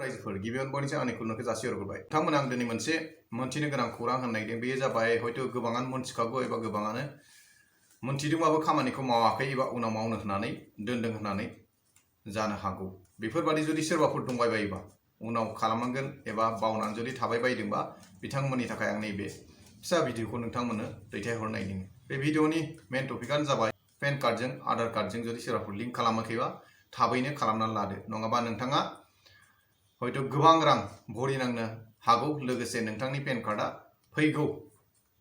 रायजोफोर गिबियावनो बयनिसाय आंनि खुलुमनायखौ जासिहरग्रोबाय। नोंथांमोना आं दिनै मोनसे मोनथिनो गोनां खौरां होनो नागिरदों। बेयो जाबाय हयथ' गोबाङानो मोनथिखागौ एबा गोबाङानो मोनथिदोंबाबो खामानिखौ मावाखै एबा उनाव मावनो होननानै दोनदों होननानै जानो हागौ। बेफोरबादि जुदि सोरबाफोर दंबाय बायोबा उनाव खालामनांगोन एबा बावनानै जुदि थाबाय बायदोंबा बिथांमोननि थाखाय आं नैबे फिसा भिडिअखौ नोंथांमोननो दैथायहरनो नागिरदों। बे भिडिअनि मेन टपिकआनो जाबाय पेन कार्डजों आधार कार्डजों जुदि सोरबाफोर लिंक खालामाखैबा थाबैनो खालामनानै लादो। नङाबा नोंथाङा हयथ' गोबां रां भरिनांनो हागौ। लोगोसे नोंथांनि पेन कार्डआ फैगौ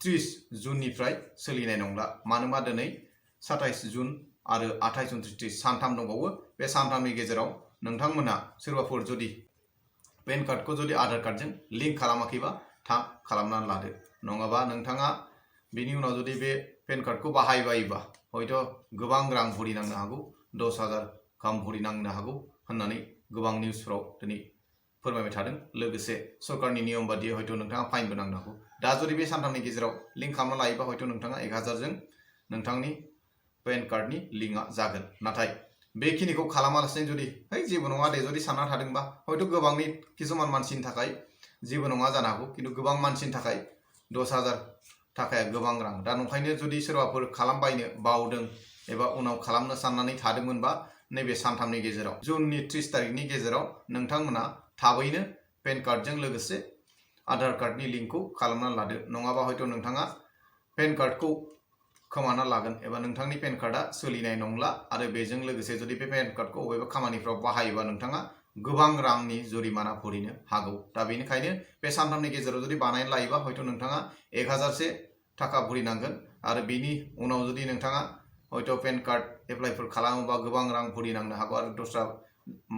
30 जुननिफ्राय सोलिनाय नंला। मानोना दिनै 27 जुन आरो 28 29 सानथाम दंबावो। बे सानथामनि गेजेराव नोंथांमोना सोरबाफोर जुदि पेन कार्डखौ जुदि आधार कार्डजों लिंक खालामाखैबा थाब खालामनानै लादो। नङाबा नोंथाङा बिनि उनाव जुदि बे पेन कार्डखौ बाहायबायोबा हयथ' गोबां रां भरिनांनो हागौ। 10,000 गाहाम भरिनांनो हागौ होननानै गोबां निउसफ्राव दिनै फोरमायबाय थादों। लोगोसे सरकारनि नियम बादियै हयथ' नोंथाङा फाइनबो नांनो हागौ। दा जुदि बे सानथामनि गेजेराव लिंक खालामना लायोबा हयथ' नोंथाङा 1000 जों नोंथांनि पेन कार्डनि लिंकआ जागोन। नाथाय बेखिनिखौ खालामालासिनो जुदि जेबो नङा दे जुदि सानना थादोंबा हयथ' गोबांनि किसुमान मानसिनि थाखाय जेबो नङा जानो हागौ। खिन्थु गोबां मानसिनि थाखाय 10,000 थाखाया गोबां रां। दा नंखायनो जुदि सोरबाफोर खालामबायनो बावदों एबा उनाव खालामनो साननानै थादोंमोनबा नैबे सानथामनि गेजेराव जुननि 30 तारिखनि गेजेराव नोंथांमोना थाबैनो पेन कार्डजों लोगोसे आधार कार्डनि लिंकखौ खालामनानै लादो। नङाबा हयथ' नोंथाङा पेन कार्डखौ खोमाना लागोन एबा नोंथांनि पेन कार्डआ सोलिनाय नंला। आरो बेजों लोगोसे जुदि बे पेन कार्डखौ बबेबा खामानिफ्राव बाहायोबा नोंथाङा गोबां रांनि जुरिमाना भरिनो हागौ। दा बेनिखायनो बे सानथामनि गेजेराव जुदि बानायना लायोबा हयथ' नोंथाङा 1000 थाखा भरिनांगोन। आरो बेनि उनाव जुदि नोंथाङा हयथ' पेन कार्ड एप्लाइफोर खालामोबा गोबां रां भरिनांनो हागौ। आरो दस्रा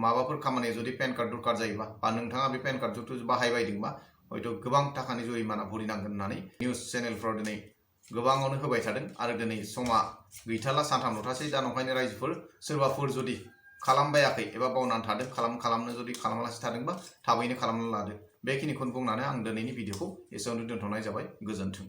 माबाफोर खामानियाव जुदि पेन कार्ड दरकार जायोबा बा नोंथाङा बे पेन कार्ड जुदि बाहायबायदोंबा हयथ' गोबां थाखानि जुरिमाना भरिनांगोन होननानै निउस चेनेलफ्राव दिनै गोबाङावनो होबाय थादों। आरो दिनै समा गैथारला, सानथामल'थासै। दा नंखायनो रायजोफोर सोरबाफोर जुदि खालामबायाखै एबा बावनानै थादों खालामनो जुदि खालामालासे थादोंबा थाबैनो खालामनानै लादो। बेखिनिखौनो बुंनानै आं दिनैनि भिडिअखौ एसेयावनो दोनथ'नाय जाबाय। गोजोन्थों।